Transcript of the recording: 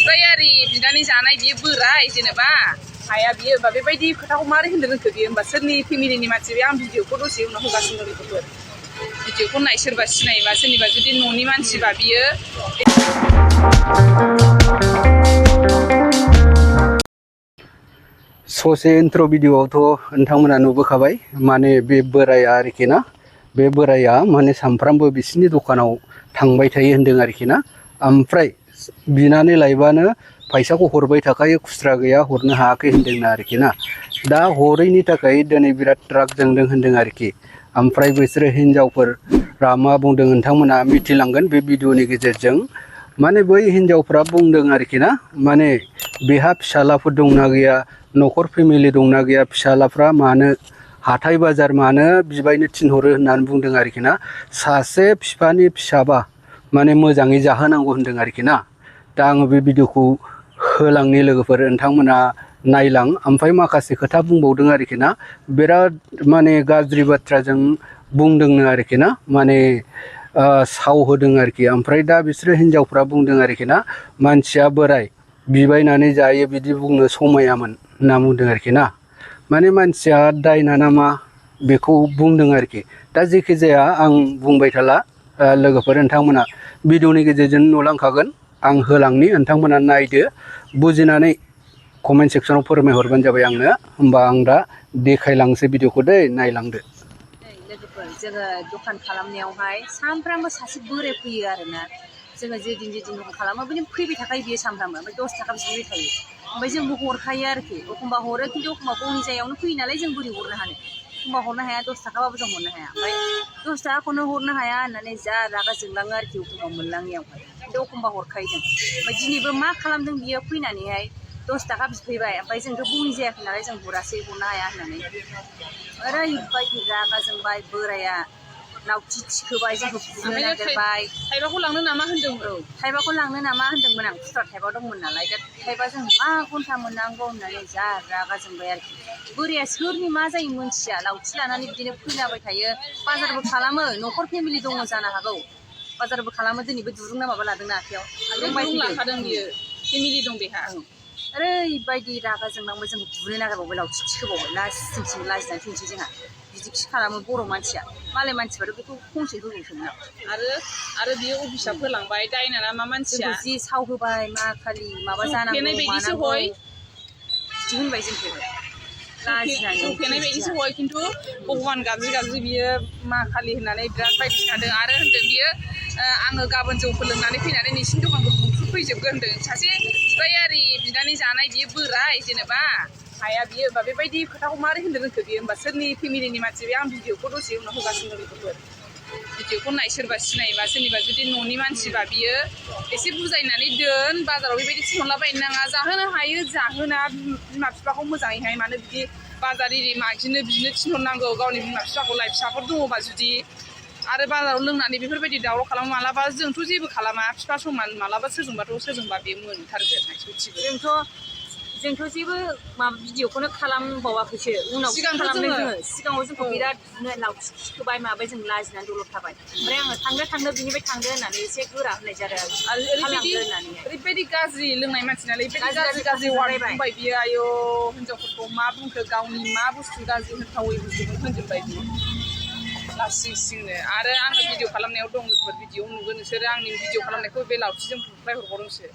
बिबायारि बिनानै जानाय बियो बोराय जेनेबा हाया बियो होमबा बेबायदि खोथाखौ मारै होननो रोंखो बियो होमबा सोरनि फेमिलिनि मानसि बे आं भिडिअखौ दसे उनाव होगासिनो दं बेखौबो भिडिअखौ नाय सोरबा सिनायोबा सोरनिबा जुदि न'नि मानसिबा बियो ससे इन्ट्र भिडिअआवथ' नोंथांमोना नुबोखाबाय माने बे बोराया आरोखि ना बे बोराया माने सानफ्रामबो बिसिनि दखानाव थांबाय थायो होनदों आरोखि ना ओमफ्राय बिनानै लायबानो फैसाखौ हरबाय थाखायो खुस्रा गैया हरनो हायाखै होनदोंना आरोखि ना दा हरैनि थाखाय दिनै बिराद राग जोंदों होनदों आरोखि ओमफ्राय बिसोरो हिनजावफोरा मा बुंदों नोंथांमोना मिथिलांगोन बे भिडिअनि गेजेरजों माने बै हिनजावफ्रा बुंदों आरोखि ना माने बेहा फिसालाफोर दंना गैया न'खर फेमिलि दंना गैया फिसालाफ्रा मानो हाथाय बाजार मानो बिबायनो थिनहरो होननानै बुंदों आरोखि ना सासे बिफानि फिसाबा माने मोजाङै जाहोनांगौ होनदों आरोखि ना दा आङो बे भिडिअखौ होलांनि लोगोफोर नोंथांमोना नायलां ओमफ्राय माखासे खोथा बुंबावदों आरोखि ना बिराद माने गाज्रि बाथ्राजों बुंदोंनो आरोखि ना माने साव होदों आरोखि ओमफ्राय दा बिसोरो हिनजावफ्रा बुंदों आरोखि ना मानसिया बोराय बिबायनानै जायो बिदि बुंनो समायामोन होनना बुंदों आरोखि ना माने मानसिया दायना नामा बेखौ बुंदों आरोखि दा जेखि जाया आं बुंबाय थाला लोगोफोर नोंथांमोना भिडिअनि गेजेरजों नुलांखागोन आं होलांनि नोंथांमोना नायदो बुजिनानै कमेन्ट सेक्सनाव फोरमायहरबानो जाबाय आंनो होमबा आं दा देखायलांसै भिडिअखौ दै नायलांदो लोगोफोर जोङो दखान खालामनायावहाय सानफ्रामबो सासे बोराय फैयो आरोना जोङो जेदिन दखान खालामो बिदिनो फैबाय थाखायो बियो सानफ्रामबो ओमफ्राय 10 थाखा बिबाय थायो ओमफ्राय जोंबो हरखायो आरोखि एखमबा हरो खिन्थु एखमबा गावनि जायगायावनो फैयो नालाय जों बोरै हरनो हानो एखमबा हरनो हाया 10 थाखाबाबो जों हरनो हाया ओमफ्राय 10 थाखाखौनो हरनो हाया होननानै जा रागा जोंलाङो आरोखि एखमबा मोनलाङियावहाय खिन्थु एखमबा हरखायो जों ओमफ्राय दिनैबो मा खालामदों बियो फैनानैहाय 10 थाखा बिफैबाय ओमफ्राय जोंथ' बुंनाय जायाखै नालाय जों हरासै हरनो हाया होननानै ओरैबायदि रागा जोंबाय बोराया लावथि थिखोबाय जोंखौ बुनो नागिरबाय थाइबाखौ लांनो नामा होनदोंमोन औ थाइबाखौ लांनो नामा होनदोंमोन आं खुस्रा थाइबा दंमोन नालाय दा थाइबाजों मा घन्टा मोननांगौ होननानै जा रागा जोंबाय आरोखि बोराया सोरनि मा जायो मोनथिया लावथि लानानै बिदिनो फैलाबाय थायो बाजारबो खालामो न'खर फेमिलि दङ जानो हागौ बाजारबो खालामो दिनैबो दुरुं ना माबा लादोंना आखायाव लाखादों बियो फेमिलि दं बेहा ओरैबायदि रागा जोंनांबाय जोंखौ बुनो नागिरबावबाय लावथि थिखोबावबाय लासिंसिं लाजिनानै थैनोसै जोंहा बिदिखि खालामो बर' मानसिया मालाय मानसिफ्राथ' बेखौ फंसे होगौसोमोन आरो बियो अफिसाव फोलांबाय दायना ना मा मानसिया जि साव होबाय मा खालि माबा जानांगौ मानांगौ बिदि होनबाय जोंखौ जौ फेनाय बायदिसो हय खिन्थु भगबान गाज्रि बियो मा खालि होननानै बिराद बायदिसिना होनदों आरो होनदों बियो आङो गाबोन जौफोर लोंनानै फैनानै नोंसिनि दखानखौ बुख्रुबफैजोबगोन होनदों सासे बिबायारि बिनानै जानाय बियो बोराय जेनेबा हाया बियो होमबा बेबायदि खोथाखौ मारै होननो रोंखो बियो होमबा सोरनि फेमिलिनि मानसि बे आं भिडिअखौ दसे उनाव होगासिनो दं बेखौबो भिडिअखौ नाय सोरबा सिनायोबा सोरनिबा जुदि न'नि मानसिबा बियो एसे बुजायनानै दोन बाजाराव बेबायदि थिनहरलाबायनो नाङा जाहोनो हायो जाहोना बिमा बिफाखौ मोजाङैहाय मानो बिदि बाजार एरि मागिनो बिनो थिनहरनांगौ गावनि बिमा बिफाखौलाय फिसाफोर दङबा जुदि आरो बाजाराव लोंनानै बेफोरबायदि दावराव खालामो मालाबा जोंथ' जेबो खालामा बिफा समान मालाबा सोरजोंबा बे मोनथारगोन सयथिबो जोंथ' जेबो माबा भिडिअखौनो खालामबावाखैसो उनाव खालामदों जोङो सिगाङाव जोंखौ बिराद लावथि थिखोबाय माबाय जों लाजिनानै दलद थाबाय ओमफ्राय आङो थांनो बिनिफ्राय थांदो होननानै एसे गोरा होननाय जादों आरो ओरैबायदि गाज्रि लोंनाय मानसि नालाय गाज्रि वार्ड बुंबाय बियो आयौ हिनजावफोरखौ मा बुंखो गावनि मा बुस्थु गाज्रि होनथावै बुस्थुखौ होनजोबबाय बियो लासिंसिंनो आरो आङो भिडिअ खालामनायाव दं लोगोफोर भिडिअ नुगोन नोंसोरो आंनि भिडिअ खालामनायखौ बे लावथिजों बुख्राय हरबावदोंसो